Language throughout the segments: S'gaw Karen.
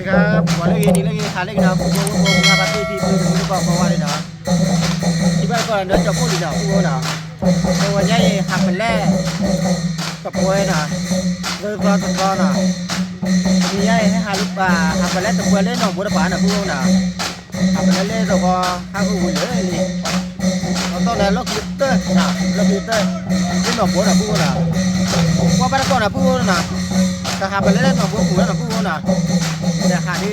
ပှၤလၢဂ့ၤ နံၤလၢဂ့ၤ ဟါလၢဂ့ၤနီၤ, ပူဖိဝဲဖိ မုၢ်ဂၤ ပှၤသ့ၣ်ဖံဖု တမုၢ်တကိး ကိးဂၤဒဲးနီၤ, ထံၣ်ဘၣ်တကိးနီၤ ဒီးကၠီၤဖိလံနီၤ ပူဖိနီၤ, တဝီညါအံၤ ဟးပလဲ တပှဲၤနီၤ, သၢသီတသီနီၤ, တနံၤညါအံၤ ဟဲဟး ဟးပလဲတပှဲၤလၢနီၢ်ဘိတပၤနီၤ ပူဖိနီၤ, ဟးပလဲလၢတဝီ ဟးဟူဝံၤလၢလံ အသီန့ၣ် လီၢ်ခံကတၢၢ်နီၤ, လီၢ်ခံကတၢၢ် လၢနီၢ်ဘိနီၤ ပူဖိနီၤ, ကွၢ်ဘၣ်တကိးနီၤ ပူဖိနီၤ, တဟးပလဲလၢနီၢ်ဘိပူၤလၢနီၤ ပူဖိနီၤ, ဒီးဟးဒ်က့ၤတထံၣ်တထံၣ်ဒီး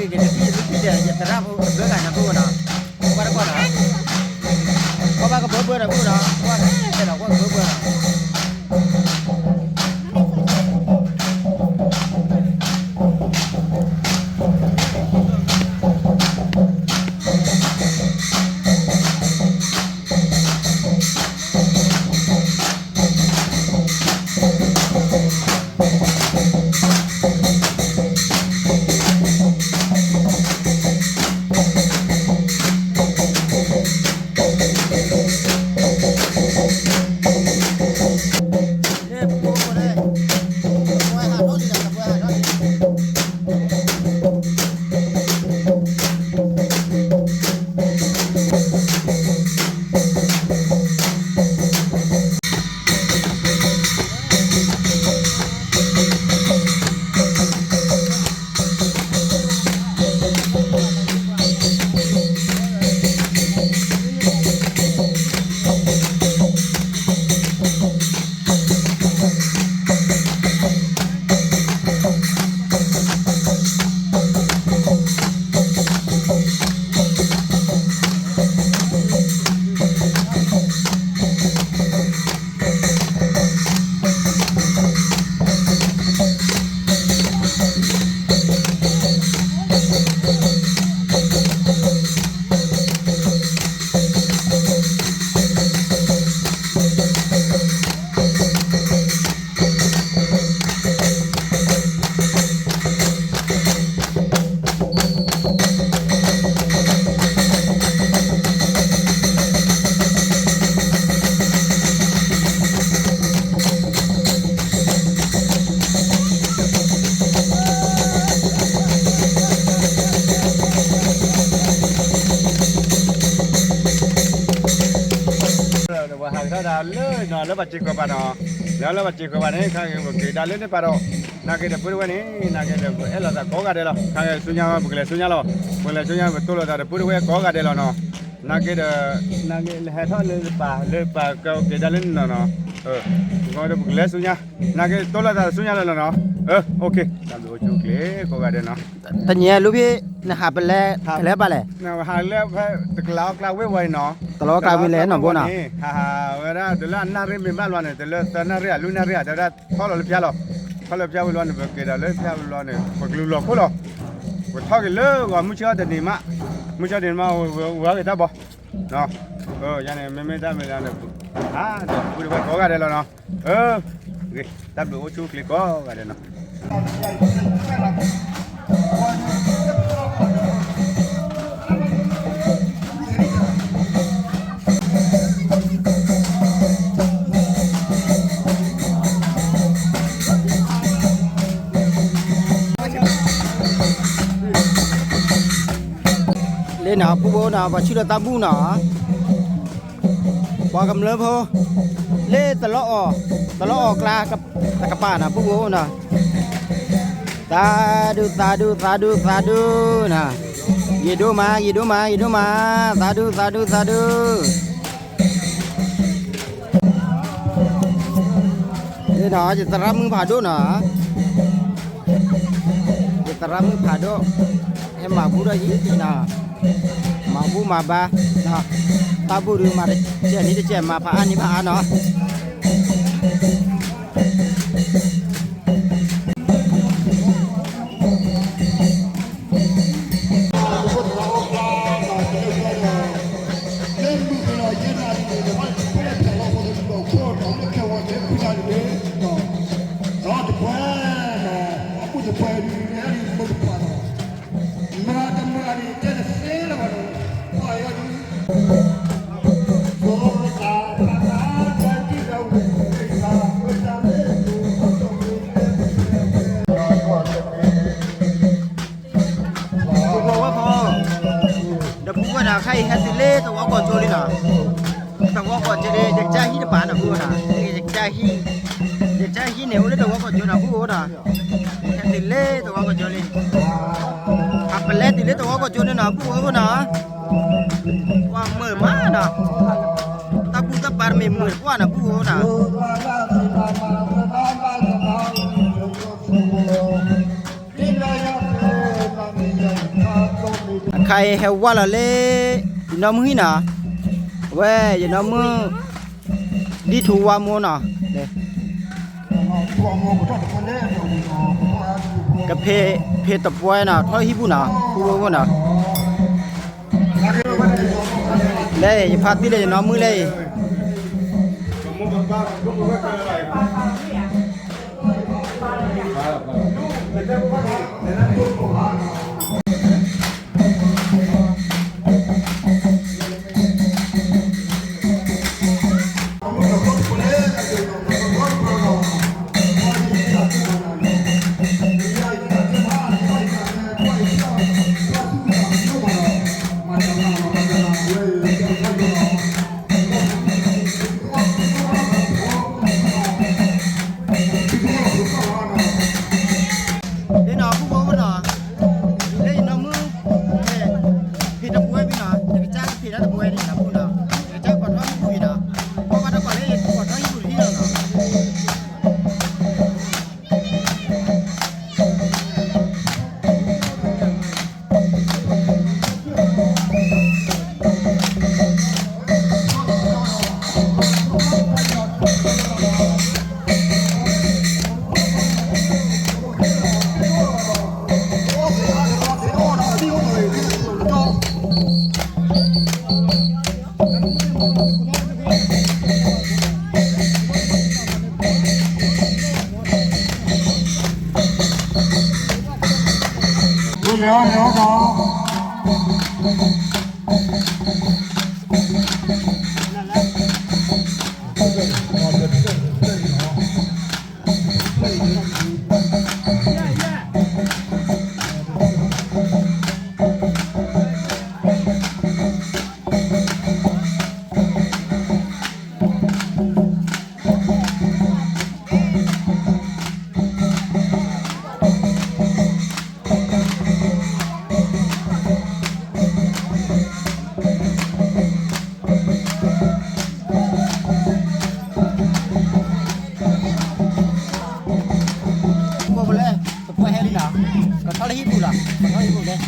ယသရၣ်ဖိတဘျုးဂၤနီၤ ပူဖိနီၤ, ကွၢ်ဘၣ်တကိးနီၤ, ကွၢ်ဘၣ်ကဘၢဘၢနီၤ ပူဖိနီၤ, ကွၢ်ခဲလၢာ်နီၤ ကွၢ်ကဘၢဘၢနီၤ ပှၤဟးကထီၣ်ဒၣ်လၢနီၤ လၢပှၤစ့ၤဃီၤဘၣ်နီၤ, လၢလၢပှၤစ့ၤဃီၤဘၣ်န့ၣ် ခါဂ့ၤ ပက့ၤဒၣ်လၢန့ၣ်ပၢ်ဒီး, နာ်က့ဒီး ပုၢ်တဝဲၢ်န့ၣ် နာ်က့ဒီး ပအဲၣ်လိာ်သးကိးဂၤဒဲးလီၤ. ခါဂ့ၤဆူညါ ပကလဲၤဆူညါလီၤ, ပကလဲၤဆူညါ ပတိၢ်လိာ်သးဒီး ပုၢ်တဝဲၢ်ကိးဂၤဒဲးလီၤနီၤ. နာ်က့ဒီး နာ်က့ဟဲထီၣ်လၢပၢ် လၢပၢ်ကက့ၤဒၣ်လၢန့ၣ်နီၤနီၤ, ဒီးပကလဲၤဆူညါ, နာ်က့တိၢ်လိာ်သးဆူညါလီၤနီၤနီၤ, အိၣ်ခ့ တၢ်ဘျုးအိၣ်ဆူၣ်အိၣ်ချ့ကိးဂၤဒဲးနီၤ. တနံၤအံၤ လူဖံ နဟးပလဲ ကလဲၤပၢ်လဲၣ်, ဟးလၢဖဲ တကလးအီၣ်ကျါဝ့ၢ်ဝဲအံၤနီၤ, တလီၤအီၣ်ကျါဝံၤလဲၣ်နီၤ ဘိနီၤ, ဟးဝဲဒၣ် တလၢအနၣ်ရံၣ်မ့ၢ်ဘၣ်လီၤန့ၣ် တလၢသၢနၣ်ရံၣ် အလွံၢ်နၣ်ရံၣ် အတဲဝဲဒၣ် ထီၣ်လီၤလၢဖၠါလီၤ, ထီၣ်လၢဖၠါဝံၤလီၤန့ၣ် ပက့ၤဒီးလၢဖၠါဝံၤလီၤန့ၣ် ပကလူၤလီၤခိၣ်လီၤ, ပထီၣ်က့ၤလၢဂီၤမုၢ်ဆ့ၣ်အီၣ်တနံၤမး, မုၢ်ဆ့ၣ်အီၣ်တနံၤမး ဝဲဂ့ၤတၢ်ဘီ ယန့ၣ် မ့မ့ၢ်တၢ်မ့ၢ်လၢန့ၣ် ဟးဒီးပုၢ်တဝဲၢ်ကိးဂၤဒဲးလီၤနီၤ, ဂ့ၤ တၢ်ဘျုးအိၣ်ဆူၣ်အိၣ်ချ့ကိးဂၤဒဲးနီၤ. လၢနီၤ ပုၢ်ဖိနီၤ ပှၤဆူၣ်လၢတၢ်ဘူၣ်နီၤ, ပှၤကမျၢၢ်ဖိ လၢတလီၤအီၣ် တလီၤအီၣ်ကျါ တကပၤနီၤ ပုၢ်ဖိနီၤ, သးဒူ သးဒူ သးဒူ သးဒူနီၤ, ယံာ်ဒိၣ်မး ယံာ်ဒိၣ်မး ယံာ်ဒိၣ်မး, သးဒူ သးဒူ သးဒူ လၢနီၤ ယသရၣ်မုၣ်ဖးဒိၣ်နီၤ, ယသရၣ်မုၣ်ဖးဒိၣ် ဟဲမၤဘူၣ်ဒီးယံၤနီၤ, မၤဘူၣ်မၤဘါ, တၢ်ဘူၣ်ဒုးမၤတစဲးနံၤတစဲး မၤဖးအါနံၤဖးအါနီၤ. ခါအံၤဟဲတုၤလၢသဝီကီၢ်ကၠိလံနီၤ, သဝီကီၢ်ကၠိလံ ယကစၢ်ဟံၣ်တပၤနီၤ ပုၢ်ဝဲၢ်နီၤ, ယကစၢ်ဟံၣ်, ယကစၢ်ဟံၣ်န့ၣ် အိၣ်လၢသဝီကီၢ်ကၠိနီၤ ပုၢ်ဝဲၢ်နီၤ, ဟဲတုၤလၢသဝီကီၢ်ကၠိလံ, အပလဲတုၤလၢသဝီကီၢ်ကၠိန့ၣ်နီၤ ပုၢ်ဝဲၢ်နီၤ, ပှၤမုာ်မးနီၤ, တၢ်ဘူၣ်တၢ်ဘါတမ့ၢ်မုာ်တပှၢ်နီၤ ပုၢ်ဝဲၢ်နီၤ အခါအံၤဟဲဝါလီၤလၢ ယနီၢ်မုၣ်ဟံၣ်နီၤ, အဝဲယနီၢ်မုၣ် ဒ်ထူဝါမိၢ်နီၤ, ကဖံးတပှဲၤနီၤ ထီၣ်ဟံၣ်ပူၤနီၤ ပုၢ်ဝဲၢ်နီၤ, လၢယဖါတံၢ်လၢယနီၢ်မုၣ်လၢအံၤ လၢနီၤ ပုၢ်ဝဲၢ်နီၤ, လၢယနီၢ်မုၣ် ဖံးတပှဲၤဝံၤနီၤ ယကစၢ်ဖံးတၢ်တပှဲၤန့ၣ်နီၤ ပုၢ်နီၤ, ယကစၢ်ကိးထီၣ်ဟံၣ်ပူၤအံၤနီၤ, ကွၢ်ဘၣ်တၢ်ကွၢ်လၢယကိးထီၣ်ဟံၣ်ပူၤတဟံၣ်လီၤနီၤ. ကိးပလဲ တပှဲၤဟဲလံနီၤ, ကထီၣ်လၢဟံၣ်ပူၤလီၤ, ကထီၣ်ဟံၣ်ပူၤလဲၣ်.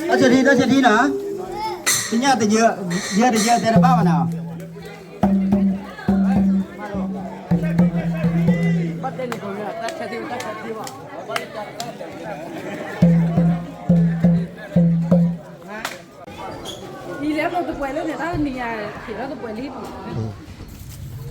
တၢ်ဆၢထံ တၢ်ဆၢထံနီၤ. သ့ၣ်ညါတယၢ, ယၢတယၢတဲတဘၣ်ဘၣ်နၤ. နံၤလဲၤလီၤတပှဲၤလၢန့ၣ် တၢ်နံၤယၤ ဟ့ၣ်လီၤတပှဲၤလံ.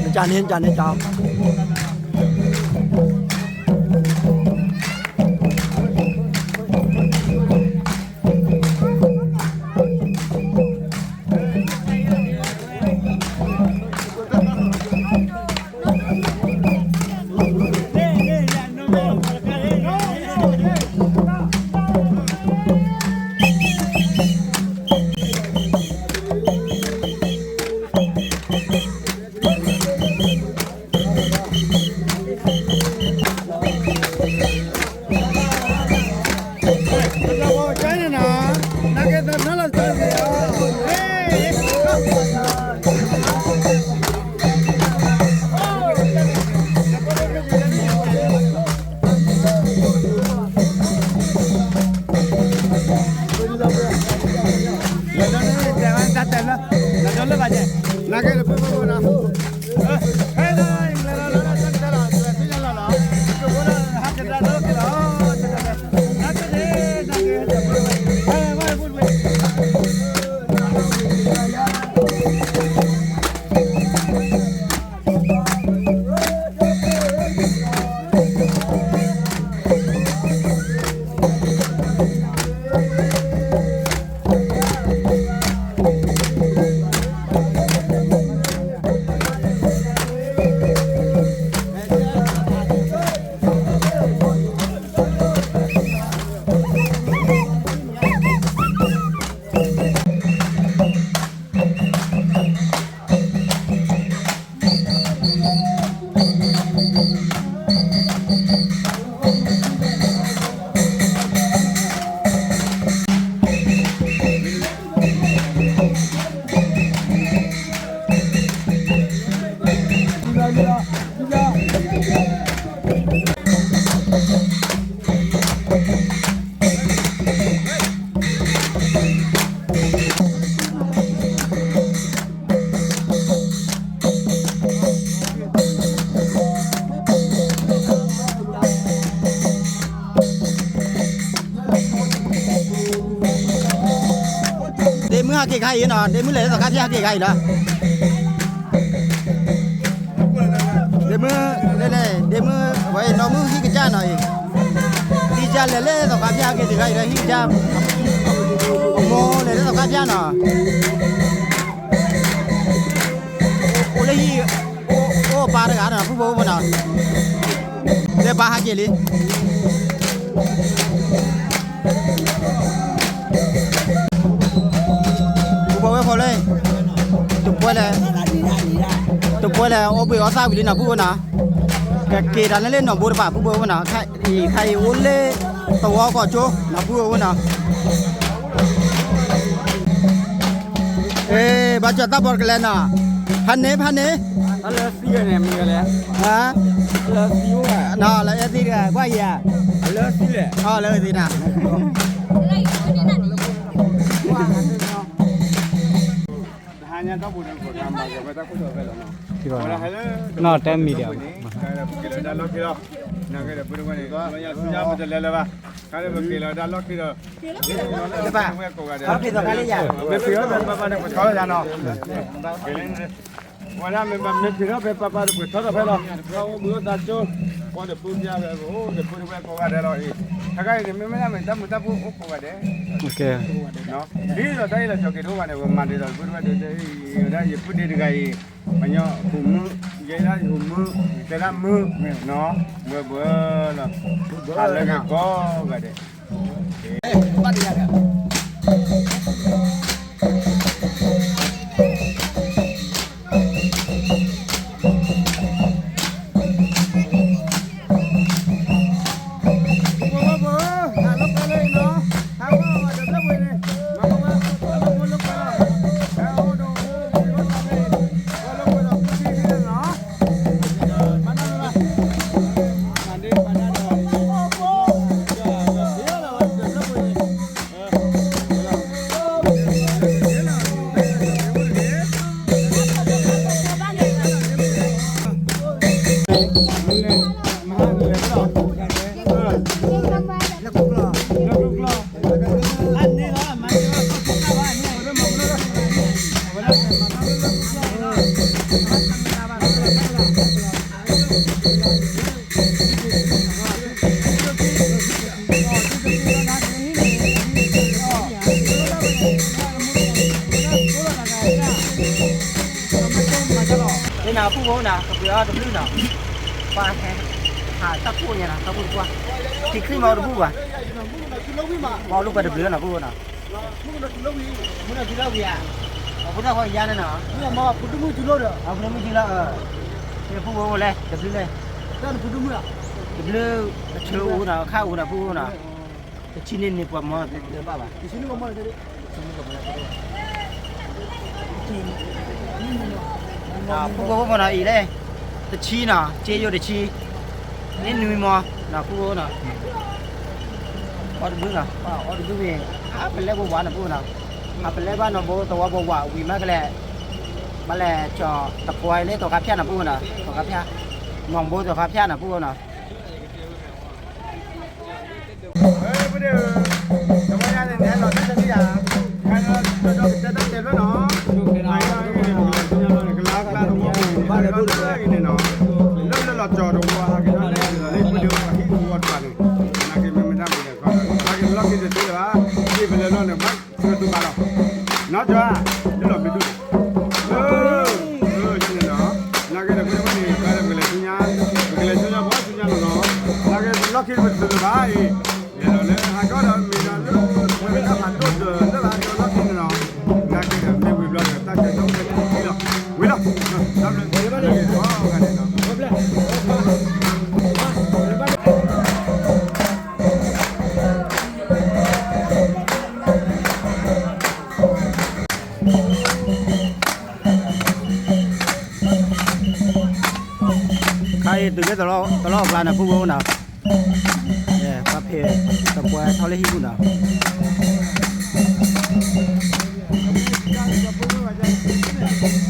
နကန့ၣ် နကန့ၣ် က ဒ့မုၢ်ဟးက့ၤခါအံၤနီၤ, ဒ့မုၢ်လဲၤလၢသီခါဖၠၣ် ဟးက့ၤခါအံၤလီၤ. ဒ့မုၢ်လဲၤလဲၤ ဒ့မုၢ် အဝဲနီၢ်မုၢ်ဟံၣ်ကစၢ်နီၤအံၤ, ဟံၣ်ကစၢ်လဲၤလၢသီခါဖၠၣ် ဟးက့ၤတဂၤအံၤလီၤ, ဟံၣ်ကစၢ် မိၢ်လဲၤလၢသီခါဖၠၣ်နီၤ, အိၣ်လၢဟံၣ် အိၣ်ပၢ်တဂၤနီၤ ဖုဘိအိၣ်ဖဲနီၤ, လၢပၢ်ဟးက့ၤလံ ပဝဲဖိလၢ တပှဲၤလဲၣ်, တပှဲၤလဲၣ် အိၣ်ဘှံးအိၣ်သၣ်ဝံၤလံနီၤ ဖုအိၣ်နီၤ, ကက့ၤတၢ်လၢလၢနီၢ်ဘိတဖၣ် ဖုဘိအိၣ်နီၤ, ခါအံၤအိၣ်လၢ သဝီကီၢ်ကၠိ နီၤဖုအိၣ်နီၤ, ဘၣ်ကၠီၣ်သၣ်ဘီတကလဲၤနီၤ, ဖးန့ၣ် ဖးန့ၣ် လၢသံန့ၣ် မ့ၢ်လဲၣ်, လၢသံအိၣ်, လၢအဲသံတဂၤ ကွၢ်ယၤ, လၢသံလဲၣ်, လၢသံနီၤ တဟါညါတၢ်ပူၤန့ၣ် ပကမၤက့ၤဝဲတၢ်ခိၣ်တီဖဲလီၤနီၤ, နီၢ်တဲမံၤဒီး ပက့ၤလီၤတၢ်လီၢ်ခံဒီး နကဲဒီးပှၤတဝဲန့ၣ် ဆူညါပတလဲၤလၢၤဘၣ်, ခါန့ၣ်ပက့ၤလီၤတၢ်လီၢ်ခံဒီး ဝဲကိးဂၤဒဲး မ့ၢ်ဖံးထီၣ်ဖဲပၢ်ပၢ်န့ၣ် ပထီၣ်ယၤနီၤ ဝဲဒၣ်မ့ၢ်ဘၣ်မ့ၢ်ဖံးထီၣ်ဖဲပၢ်ပၢ်ဒီး ပှဲၤထီၣ်ဒီးဖဲလီၤ, အိၣ်ဘှံးအိၣ်သါကၠိ, ပှၤတပူၤပျါဝဲ ပအိၣ်တပူၤတဝဲကိးဂၤဒဲးလီၤအံၤ, တခါအံၤန့ၣ် မ့မ့ၢ်ဒၣ်မ့ၢ်တၢ်မုာ်တၢ်ဖိအိၣ်ကိးဂၤဒဲး, ဒ်သိးတၢ်အံၤလီၤ ကၠီၤက့ၤတအိၣ်ဘၣ်န့ၣ် ပမၤဒ်သိးတပူၤတဝဲဒၣ် ဝဲဒၣ်ယပုၢ်ဒ့တဂၤအံၤ, ပှၤညီဃုာ်မုာ်, ယဲဒၣ်ယဃုာ်မုာ်, ယတဲဒၣ်မုာ်, ဘှဲဘှဲလီၤ, ဟးလၢဂ့ၤကိးဂၤဒဲး ဖုဘိနီၤ ကပှ့ၤအီၤတဘျုးနီၤ, ပှၤဟဲ ဟးတၢ်ခိၣ်ညါနီၤ တၢ်ခိၣ်တပှၢ်, ထံချံမၤအီၤတဘူၣ်ဘၣ်, ပှၤအိၣ်လၢပှဲၤတဘျုးနီၤ ဖုဘိနီၤ, မုၢ်ကနီၤထူလၢဝံၤ, မုၢ်ကနီၤထူလၢဝံၤဧါ, အဖိဒၣ်ဃီယါန့ၣ်နီၤ, မုၢ်မၤဖုဒိၣ်မုၢ်ထူလၢဒီး, အဖိဒိၣ်မုၢ်ထူလၢ, ဖုဘိလဲၣ် တဘျုးလဲၣ်, တၢ်နဖုဒိၣ်မုၢ်ဧါ, တဘျုး, အဆၢအိၣ်နီၤ အခါအိၣ်နီၤ ဖုဘိနီၤ, တဆံန့ၣ်န့ၣ်ပှၤမီတဘၣ်ဘၣ်. ဖိဖိဖိနီၤ အံၤလဲၣ်, တဆံနီၤ က့ယိတဆံ, န့ၣ်နွံမီနီၤ ဖိဖိနီၤ, အီၣ်တဘုနီၤ အီၣ်တဘုမ့ၢ် ဟးပလဲပဝးနီၤ ဖိနီၤ, ဟးပလဲဘၣ်နီၤဘိသဝီပဝးဝံၤမးကလဲၣ်, ဘၣ်လဲၣ်ကၠီၤတပှဲၤလၢသီခါဖၠၣ်နီၤ ဖိနီၤ, သီခါဖၠၣ်, နီၤဘိသီခါဖၠၣ်နီၤ ဖိနီၤ. လၢလၢလီၤကၠီၤတဝီဟဲက့ၤလီၤလၢလၢလီၤကၠီၤတဝီဟဲက့ၤလီၤလၢဟံၣ်ဝီတဖၣ်န့ၣ်, နာ်က့မ့ၢ်မ့ၢ်တၢ်မုၢ်လဲၤခီ, ဟဲက့ၤလီၢ်ခံတသ့လၢၤဘၣ်, ဟံၣ်ဖဲလဲၣ်လီၤန့ၣ် ဘၣ်ဆၢတူၢ်ဘၣ်လီၤ, နီၢ်ကၠီၤ, ဒုးလီၤမ့ၢ်ဒုး, အၢ, အၢ, န့ၣ်လီၤ, နာ်က့ဒီး ပဝဲန့ၣ် ပကလဲၤဆူညါ, ပကလဲၤဆူညါ ပဝဲဆူညါလီၤနီၤ, နာ်က့လီၢ်ခံတသ့လၢၤဘၣ်အံၤ, လဲၤလီၤလၢဟးကီဒီးမ့ၢ်ဒီးလၢ ပဝဲတၢ်ဖးဒိၣ်ဒီးလၢဟးကီလီၢ်ခံန့ၣ်နီၤ, နာ်က့ဒီးမ့ၢ်ဝံၤဘျီဒီး တၢ်ကဲထီၣ်ဝဲတထံလီၤ, ဝံၤလီၤ, တၢ်ဘျုး, ခါအံၤတုၤလၢတလီၢ်အကျါန့ၣ် ဖိဖိနီၤ, ပှၤဖံးတပှဲၤထီၣ်လၢဟံၣ်ပူၤနီၤ. ဖိဖိနီၤ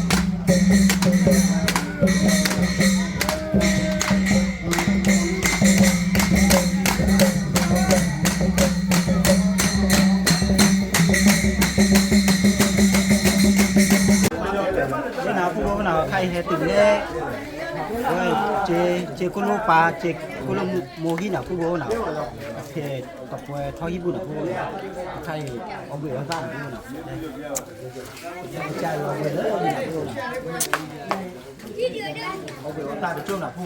ခါအံၤဟဲတုၤလၢ ဝဲ စ့ကိၣ်လိၣ်ပၤ စ့ကိၣ်လိၣ်မိၢ်ဟံၣ်နီၤ ဖိဖိနီၤ, ဖံးတပှဲၤထီၣ်ဟံၣ်ပူၤနီၤ ဖိဖိနီၤ, ခါအံၤ အီၣ်ဘှံးအီၣ်သၣ်နီၤ ဖိဖိနီၤ, အီၣ်ဘှံးအီၣ်သၣ်တကၠိၢ်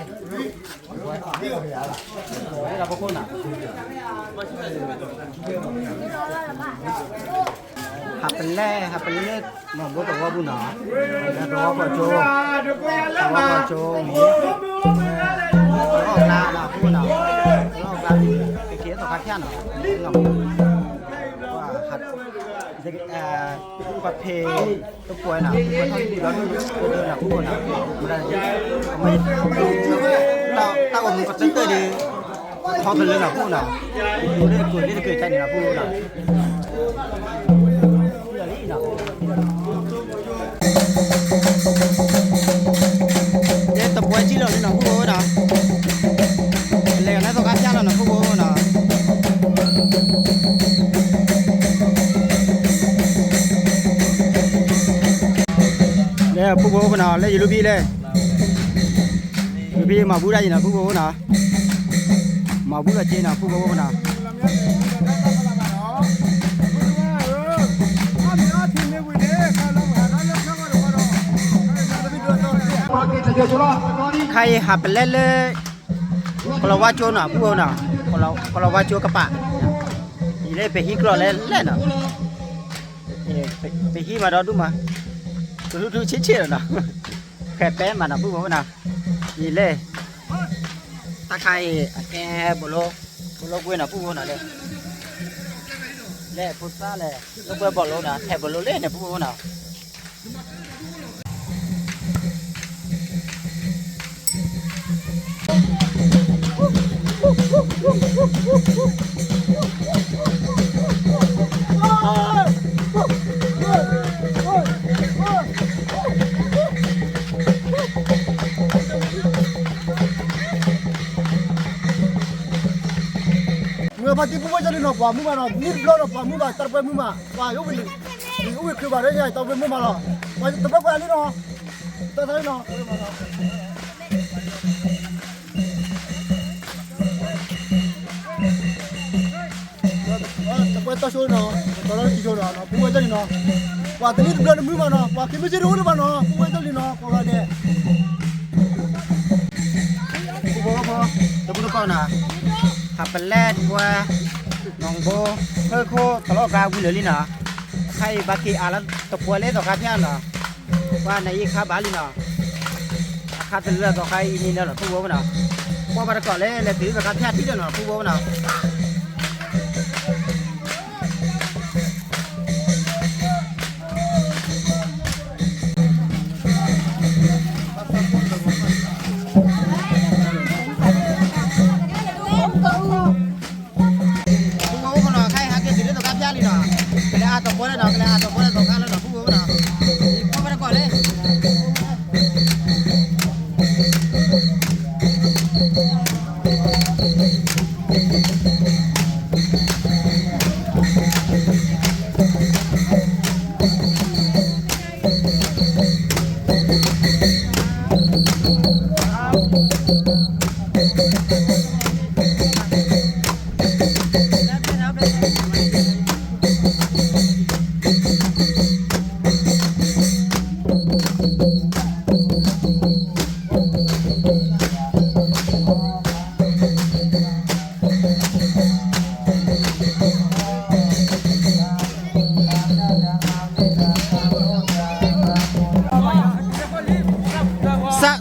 နီၤ ဖိဖိနီၤ, ဖိဖိနီၤ ဟးပလဲ ဟးပလဲလၢနီၢ်ဘိသဝီပူၤနီၤ, လၢသဝီကီၢ်ကၠိ, သဝီကီၢ်ကၠိမ့ၢ် တလီၢ်အကျါနီၤ ဖိနီၤ, တလီၢ်အကျါ ကက့ၤသီခါဖၠၣ်နီၤ, ပှၤဖံးတပှဲၤနီၤ တပှဲၤထီၣ်လံလီၤ ဒိၣ်ဒိၣ်နီၤ ဖိဖိနီၤ, တၢ်အိၣ်မူကတၢၢ်တၢ်ဒီး ထီသလၢနီၤ ဖိနီၤ, ဒိၣ်ဒိၣ်တကၢၢ်ဒိၣ်တကၢၢ်တၢ်န့ၣ်နီၤ ဖိနီၤ လၢတပှဲၤထံလီၤန့ၣ်နီၤ ဖိဖိနီၤ, လဲၤကနၣ်သီခါဖၠၣ်လီၤနီၤ ဖိဖိနီၤ, လၢဖိဖိနီၤ လၢယလူဘံၣ်လဲၣ်, လူဘံၣ်မၤဘူၣ်ဒၣ်ယံၤနီၤ ဖိဖိနီၤ, မၤဘူၣ်လီၤက့နီၤ ဖိဖိနီၤ. ခါအံၤဟးပလဲလၢ ကလီၤဝါကၠိနီၤ ဖိဖိနီၤ, ကလီၤဝါကၠိကပၤ, အံၤလၢပဟံးကျီၢ်လဲၣ်လဲၣ်နီၤ, ပဟံးမးဒီဒူၣ်မး, ကထူထူဆ့ဆ့လီၤနီၤ, ဖဲပဲမးနီၤ ဖိဖိနီၤ, အံၤလဲၣ် တၢ်ခါအံၤ အကဲဘိလိ, ဘိလိကွ့နီၤ ဖိဖိနီၤ, လဲၣ်ဖိသၣ်လဲၣ် လၢကွဲဘီလိနီၤ ထဲဘိလိလဲၣ်န့ၣ် ဖိဖိနီၤ. မုၢ်ဖါတံၢ် ပုၢ်ဝဲၢ်ကၢ်လံနီၤ ပှၤမုၢ်ဘၣ်နီၤ နံၣ်တဘျီနီၤ ပှၤမုၢ်ဘၣ် တၢ်တပှဲၤမုၢ်ဘၣ် ပှၤအိၣ်ဝဲလံ, အိၣ်ဝဲခရံာ်ဘၣ် တၢ်တပှဲၤမုၢ်ဘၣ်လီၤ, ပှၤတပှဲၤပှၤလံနီၤ, တၢ်သးလံနီၤ တပှဲၤတီၢ်ဆိနီၤ တီၢ်လၢခံဆိနီၤ ပုၢ်ဝဲၢ်ကၢ်လံနီၤ, ပှၤတနံၣ်တဘျီတမုၢ်ဘၣ်နီၤ ပှၤခံမုၢ်ဆ့ၣ်တအိၣ်လၢၤဘၣ်နီၤ ပုၢ်ဝဲၢ်ကၢ်လံနီၤ ကိးဂၤဒဲး, ပုၢ်ဖိဖိ တပူၤတကီၢ်နီၤ, ဟးပလဲတပှဲၤ နီၢ်ဘိ ဟၢခိၣ်တလီၢ်ကျါဝံၤလၢာ်လံနီၤ, အခါအံၤဘၣ်က့ၤအါလၢတပှဲၤလၢသီခါဖၠၣ်နီၤ, ပှၤနအံၤခါဘၣ်လံနီၤ, အခါတလၢသီခါအံၤန့ၣ်ဒီးနီၤ ပုၢ်ဖိဖိနီၤ, ကွၢ်ဘၣ်တကီၢ်လၢလဲၤတုၤသီခါဖၠၣ်ထံၣ်ဒီးနီၤ ပုၢ်ဖိဖိနီၤ.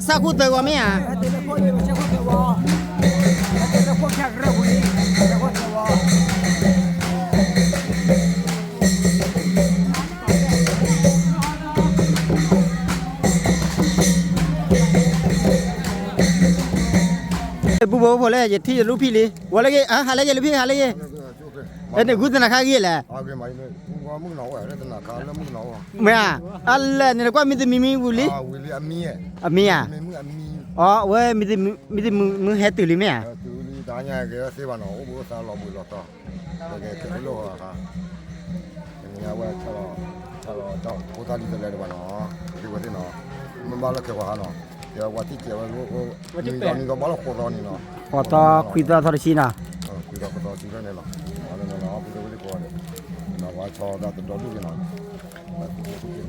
စၢ်ခိၣ်သၢဂီၤမ့ၢ်ဧါ. ပူဖိဖိလဲၣ် ယထံၣ်ယလူၢ်ဖံးလံ ဝဲလၢဂ့ၤ ဟးလၢယလူၢ်ဖံး ဟးလၢယ အဲ နဂုၢ်သနၤခါဂ့ၤလဲၣ်. မ့ၢ်ဧါ, အလဲၣ် နကွၢ်မံၤတမံၤမံၤဝံၤလံ. အမံၤဧါ, အဝဲ မံၤတမံၤမံၤဟဲတုၤလံမ့ၢ်ဧါ. ဝဲ ဃိးသီခွံသီသီတဆံနီၤ. ခွံသီခွံသီဆံန့ၣ်လီၤ. ဝဲဆီဒၣ်တဒီဒူၣ်က့ၤ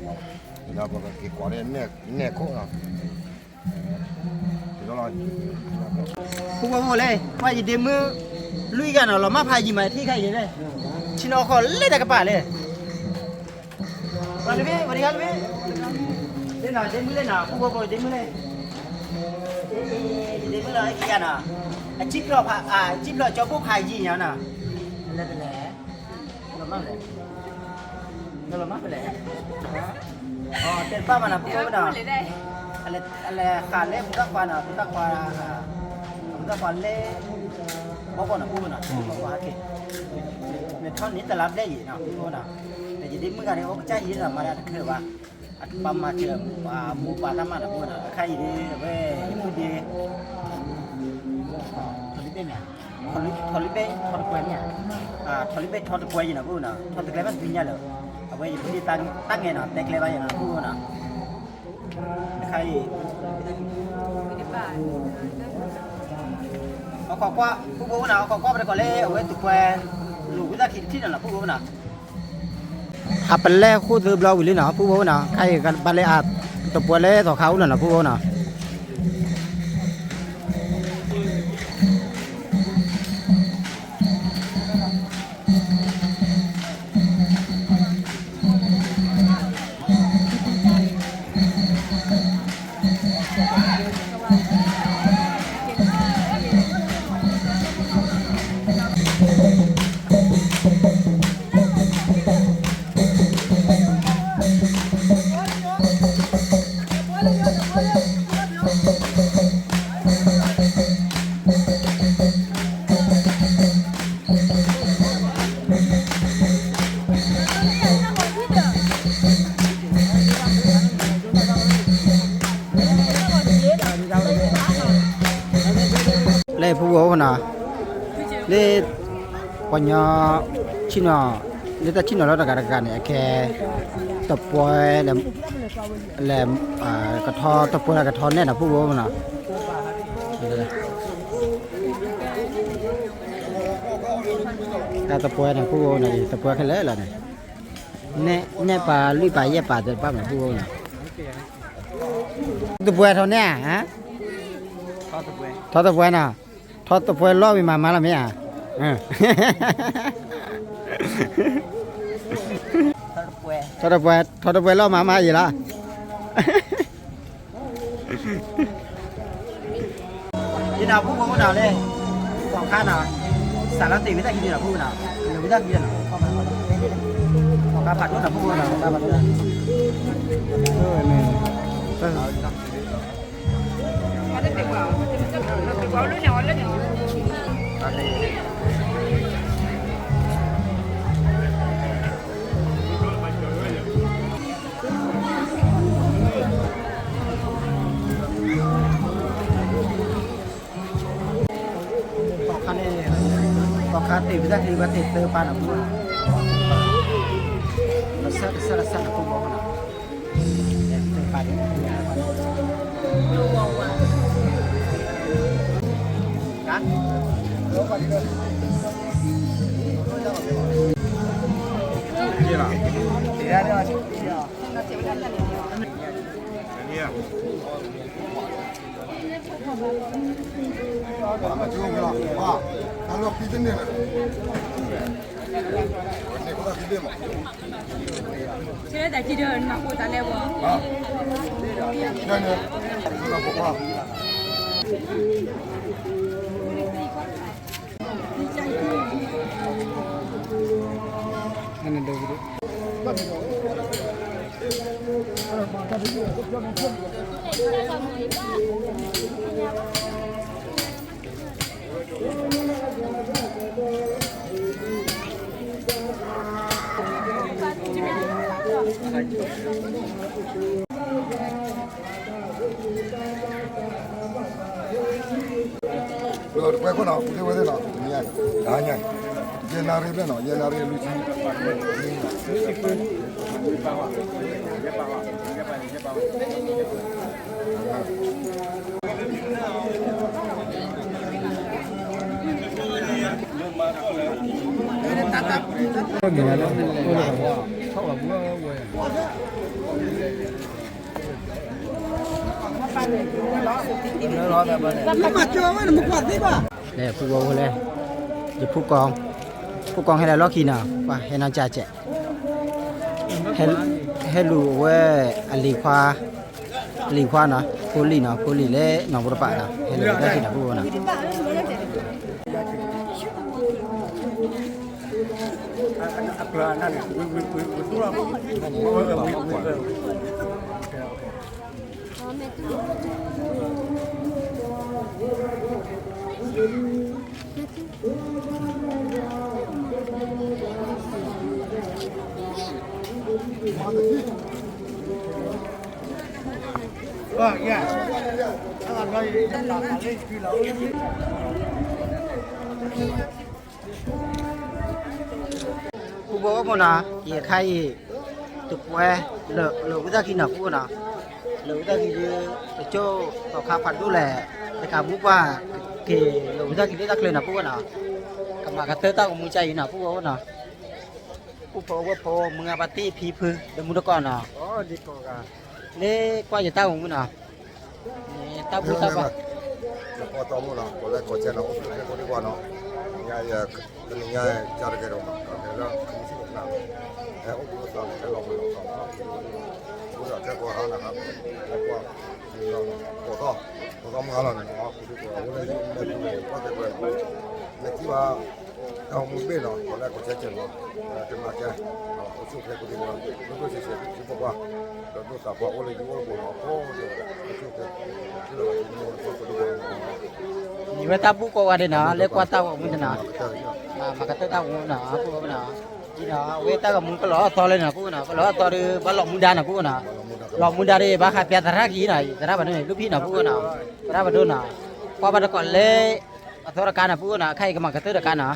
နီၤ. ပက့ၤကွၢ်န့ၣ်ခိၣ်နီၤ. ဖုဖိဖိလဲၣ် ကွၢ်ယဒ့မုၣ် လွံၢ်ဂၤနီၤ လီၤမၢ်ဖးယံၤမး ထံၣ်ခါအံၤန့ၣ် ဆ့ၣ်နီၤခီလဲၣ်တၢ်ကပၤလဲၣ်. ဝဲလၢမ့ၢ် ဝဲဒၣ်လၢမ့ၢ် လၢနီၤ ဒ့မုၣ်လဲၣ်နီၤ ဖုဖိဖိဒ့မုၣ်လဲၣ်. ဒ့မုၣ်လီၤ ဟဲက့ၤယၤနီၤ အစံၣ်ဖျိးဖး အစံၣ်ဖျိးကၠီဘိၣ်ဖးယံၤညါနီၤ လၢတလဲၣ် လီၤမၢ်ဖဲလဲၣ် လီၤမၢ်ဖဲလဲၣ် တဲတဘၣ်မးနီၤ ဖုဖိနီၤ အလဲၤဃးလၢပတၢ်ခွါနီၤ ပတၢ်ခွါ ပတၢ်ခွါလဲၤ ဘီဘီနီၤ ဖုဖိနီၤ ဘီဘီဟဲက့ၤ မ့ၢ်ထီၣ်န့ၣ်တလါဘျဲၣ်ယံၤနီၤ ဖုဖိနီၤ ဒီးယဒ့မုၣ်ဂၤန့ၣ် အိၣ်ကစၢ်ယံၤနီၤ မၤဒၣ်တချုးဘၣ် အပၢ်မၤစၢၤ မိၢ်ပၢ်တၢ်မၤနီၤ ဖုဖိနီၤ အခါအံၤဒ် အဝဲ ယမုၢ်ဒ့ ထီၣ်လံဘ့ၣ်မ့ၢ် ထီၣ်လံဘ့ၣ်ထီတကွဲၢ်မ့ၢ်ဧါ ထီၣ်လံဘ့ၣ်ထီတကွဲၢ်ယံၤနီၤ ဖုဖိနီၤ ထီၣ်တကျဲဘၣ်ဒုညါလၢ အဝဲယမုၢ်ဒ့တၢ်ငဲၤနီၤ တဲကျဲဘၣ်ယံၤနီၤ ဖုဖိနီၤ အခါအံၤ ဟီၣ်ခိၣ်ကွၢ် ဖုဖိနီၤ ဟီၣ်ခိၣ်ကွၢ်ပတကိးလၢ အဝဲတကွဲၢ် လိာ်ဝံသးခံတထံၣ်နီၤနီၤ ဖုဖိနီၤ အပလဲၢ်ဃိၣ်သၢဘျီဝံၤလံနီၤ ဖုဖိနီၤ ခါအံၤဘၣ်လဲၣ်အတပှဲၤလၢသီခါအိၣ်လီၤနီၤ ဖုဖိနီၤ လၢဖုဖိအိၣ်နီၤ လၢ ပှၤညီ ဆ့ၣ်နီၤ လၢတၢ်ဆ့ၣ်နီၤလီၤတဂၤတဂၤန့ၣ် အခဲ တပှဲၤ လဲၤ ကထီတပှဲၤလၢကထီနဲၣ်နီၤ ဖုဖိအိၣ်နီၤ တၢ်တပှဲၤန့ၣ် ဖုဖိအိၣ်နီၤ တပှဲၤခဲလၢာ်လီၤန့ၣ် နဲၣ်ပာ်လွံၢ်ပာ်ယဲၢ်ပာ်တပာ်မး ဖုဖိအိၣ်နီၤ တပှဲၤထီနဲၣ်ဧါ ထီတပှဲၤနီၤ ထီတပှဲၤလီၢ်ဝံၤမၤမၤလီၤမ့ၢ်ဧါ ထီတပှဲၤ ထီတပှဲၤလီၢ်မၤမၤယံၤလီၤ ယနီၤဖုဖိနီၤလၢ သီခါနီၤ စးလီၤတ့ၢ်ဝံသးခံနီၤဖုနီၤ လၢဝံသးခံနီၤ သီခါဖးဒိၣ်နီၤဖုဖိနီၤ သီခါဖးဒိၣ် သီခါန့ၣ် သီခါတ့ၢ်ဝံသးခံ ဘၣ်တ့ၢ်သၢပာ်နီၤဖု လီၤဆၢတဆၢလီၤဆၢနီၤဖုဖိနီၤ တ့ၢ်ပာ်ဒ် က ဆဲးတၢ်ကံၢ်ဒီးနမၤဃိသးလဲၣ်ဝဲ. တပှဲၤခိၣ်နီၤ ပူၤတ့ၢ်ဝဲသ့ၣ်နီၤ ညါ တဟါညါ ယဲၢ်နၣ်ရံၣ်ဘျဲၣ်နီၤ ယဲၢ်နၣ်ရံၣ်လွံၢ်ဆံ လဲၤဖုဝဲလဲၣ်, ယဖုကီၢ်, ဖုကီၢ်ဟဲလၢလီၢ်ခံနီၤ, ပှၤဟဲနီၢ်ကၠၢ်ကဲး, ဟဲလူၤဝဲအလံၤခွါ, အလံၤခွါနီၤ, ဖိလံၤနီၤ, ဖိလံၤလၢနီၢ်ဖိတပာ်နီၤ, ဟဲလူၤဝဲတၢ်ခံနီၤ ဖုဝဲနီၤ. ပူဖိအိၣ်ဖိနီၤ, ယခါအံၤ တပှဲၤ လၢာ်ဝံသးခံနီၤ ပူဖိနီၤ, လၢာ်ဝံသးခံဒီး တကၠိၢ်သီခါဖးဒိၣ်လဲၣ်, တကးမူပှၢ် က့ၤလၢာ်ဝံသးခံလၢတၢ်ချၢနီၤ ပူဖိနီၤ, ကမၤကတၢၢ်တၢ်ဂီၤမူကါအံၤနီၤ ပူဖိနီၤ, ပူဖိဝဲဖိ မုၢ်ဂၤပှၤတ့ၢ်ဖံဖု ဒီးမူတကိးနီၤ, လၢကွၢ်ယတၢ်ဂီၤမူနီၤ တၢ်ဘူၣ်တၢ်ဘါ နကွၢ်တီမူနီၤ ကိးလဲကိးဆဲနီၤ အိၣ်ဆူၣ်အိၣ်ချ့ကိးဒံကွၢ်နီၤ, ညါယဲ တနံၤညါကါတကဲဒီးမး ကဲလၢခမုၢ်ဆ့ၣ်တဖျါ, ဟဲအိၣ်ဘှံးအိၣ်သါ ဟဲလီၤဘှံးလီၤသါနီၤ, အိၣ်ဒီးခဲကိးဟါနၤဟါ, ဟဲကွၢ် ကိးသီ, ကိးသီမုၢ်ဟါလီၤန့ၣ်နီၤ အိၣ်ဒီးကိးဝဲလၢယအိၣ်မူလဲၤပူၤလဲၤကွၢ်ကဲကွဲ လဲၤထံၣ်ဘၣ် တၢ်အိၣ်မူဘ့ၣ်နီၤ ကိးလဲကိးဆဲကဲနီၤ, တမၤကဲ အိၣ်ဆူၣ်အိၣ်ချ့ကိးဒံကွၢ်, ဒိၣ်ဒိၣ်ဆံးဆံး ထံဖိကီၢ်ဖိ ဒီးဒိၣ်သးပှၢ်အိၣ်လၢယအိၣ်တပူၤနီၤ အဃိဒီး အိၣ်ဆူၣ်အိၣ်ချ့ ထံဖိကီၢ်ဖိ မ့ၢ်ဝဲတၢ်ဘူၣ်ကိးဂၤဒဲးနီၤ လၢကွၢ်တၢ်ဂီၤမူန့ၣ်နီၤ, မၤကတၢၢ်တၢ်ဂီၤမူနီၤ ပူဖိနီၤ, အဝဲတၢ်ဂီၤမူကလီၤအသီလၢနီၤ ပူဖိနီၤ, ကလီၤအသီဒီး ဘၣ်လီၤမူဒါနီၤ ပူဖိနီၤ, လီၤမူဒါဒီး ဘၣ်ဃးပျၢသရၣ်ကံနီၤ သရၣ်ဘၣ်ဒိန့ၣ် လူၢ်ဖံးနီၤ ပူဖိနီၤ, သရၣ်ဘၣ်ဒိနီၤ, ကွၢ်ဘၣ်တကိးလၢ အသီတကါနီၤ ပူဖိနီၤ, အခါအံၤကမၤကတၢၢ်တကါနီၤ,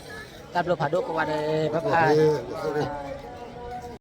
တၢ်ဘျုးဖးဒိၣ်ကိးဂၤဒဲး ဘၣ်ဖး